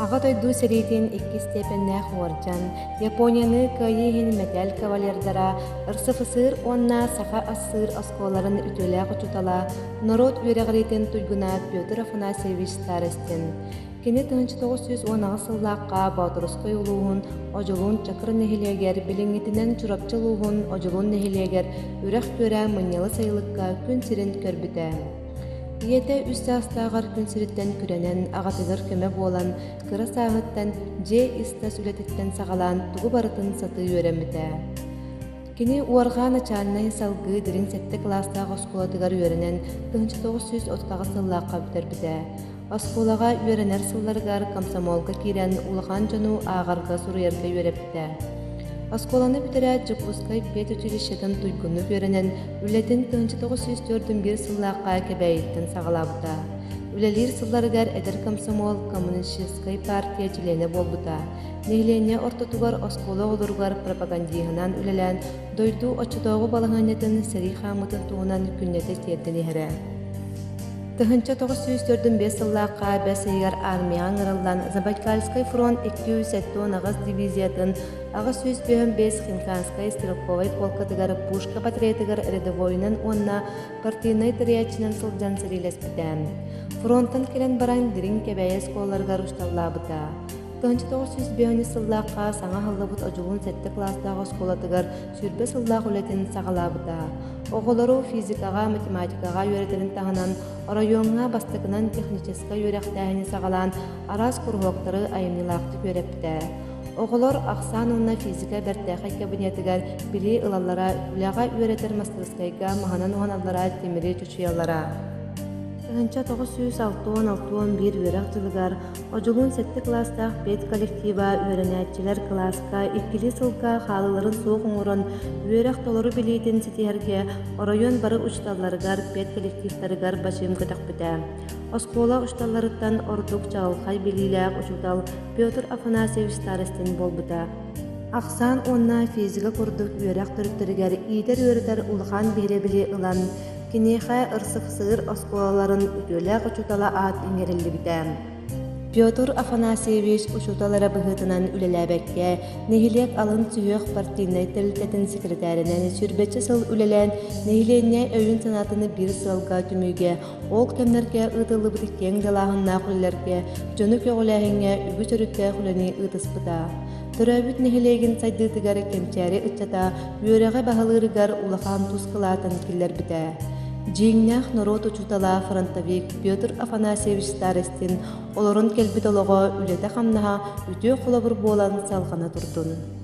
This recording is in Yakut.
Аҕа дойду сэриитин иккис степеннээх уордьан, Японияны кыайыы иһин мэтээл кавалердара, РСФСР уонна Саха АССР оскуолаларын үтүөлээх учуутала, норуот үөрэҕириитин туйгуна Петр Афанасьевич Старостин. Кини 1918 сыллаахха Боотурускай улууһун Одьулуун Чакыр нэһилиэгэр, билиҥҥитинэн Чурапчы улууһун Одьулуун нэһилиэгэр Үрэх Күөрэ Мынньалы сайылыкка күн сирин көрбүтэ. Ийэтэ үс саастааҕар күн сириттэн күрэнэн, аҕатыгар көмө буолан, кыра сааһыттан дьиэ ис-тас үлэтиттэн саҕалаан тугу барытын сатыы үөрэммитэ. Кини Уорҕаа начальнай салгыы Дириҥ сэттэ кылаастаах оскуолатыгар үөрэнэн 1938 сыллаахха бүтэрбитэ. Оскуолаҕа үөрэнэр сылларыгар комсомолга киирэн улахан дьону ааҕарга-суруйарга үөрэппитэ. Оскуоланы бүтэрээт Дьокуускай педучилищетын туйгуннук үөрэнэн, үлэтин 1941 сыллаахха Кэбээйиттэн саҕалаабыта. Үлэлиир сылларыгар эдэр комсомол коммунистическай партия чилиэнэ буолбута. Нэһилиэнньэ ортотугар оскуола оҕолоругар пропагандиһынан үлэлээн, дойду оччотооҕу балаһыанньатын сэрии хаамыытын туһунан күннэтэ тиэрдэн иһэрэ. 1945 сыллаахха бэс ыйыгар армияҕа ыҥырыллан Забайкальскай фронт 278 дивизиятын 855 Хинканскай стрелковай полкатыгар пушка батареятыгар рядовойунан уонна партийнай тэрийээччинэн сылдьан сэриилэспитэ. Фронтан кэлэн баран Дириҥ Кэбээйи оскуолаларыгар учууталлаабыта. 1905 сыллаахха саҥа аһыллыбыт Одьулуун сэттэ кылаастаах оскуолатыгар 20 сыллаах үлэтин саҕалаабыта. Оҕолору физикаҕа, математикаҕа үөрэтэрин таһынан, оройуоҥҥа бастакынан техническэй үөрэхтээһини саҕалаан араас куруһуоктары айымньылаахтык үөрэппитэ. Оҕолор ахсаан уонна физика бэртээхэй кабинетыгар билии ылаллара, үлэҕэ үөрэтэр мастарыскыайга маһынан уһаналлара, тимири чочуйаллара. 1960-61 үөрэх дьылыгар Одьулуун сэттэ кылаастаах педколлектива үөрэнээччилэр кылааска иккилии сылга хаалыыларын суох оҥорон, үөрэх толору билиитин ситиһэргэ оройуон бары учууталларыгар, педколлективтарыгар бачыым көтөхпүтэ. Оскуола учууталларыттан ордук чаҕылхай билиилээх учуутал Петр Афанасьевич Старостин буолбута. Ахсаан уонна физика курдук үөрэх төрүттэригэр иитэр-үөрэтэр улахан биһирэбили ылан, киниэхэ РСФСР оскуолаларын үтүөлээх учуутала аат иҥэриллибитэ. Петр Афанасьевич учуутал эрэ быһыытынан үлэлээбэккэ, нэһилиэк алын сүһүөх партийнай тэрилтэтин секретаринэн сүүрбэччэ сыл үлэлээн, нэһилиэнньэ өйүн-санаатын биир сыалга түмүүгэ, ол кэмнэргэ ыытыллыбыт киэҥ далааһыннаах үлэлэргэ, дьону көҕүлээһиҥҥэ үгүс өрүттээх үлэни ыытыспыта. Төрөөбүт нэһилиэгин сайдыытыгар кэнчээри ыччата үөрэҕи баһылыырыгар улахан тус кылаатын киллэрбитэ. Дьиҥнээх норуот учуутала фронтовик Петр Афанасьевич Старостин олорон кэлбит олоҕо, үлэтэ-хамнаһа үтүө холобур буолан салҕана турдун.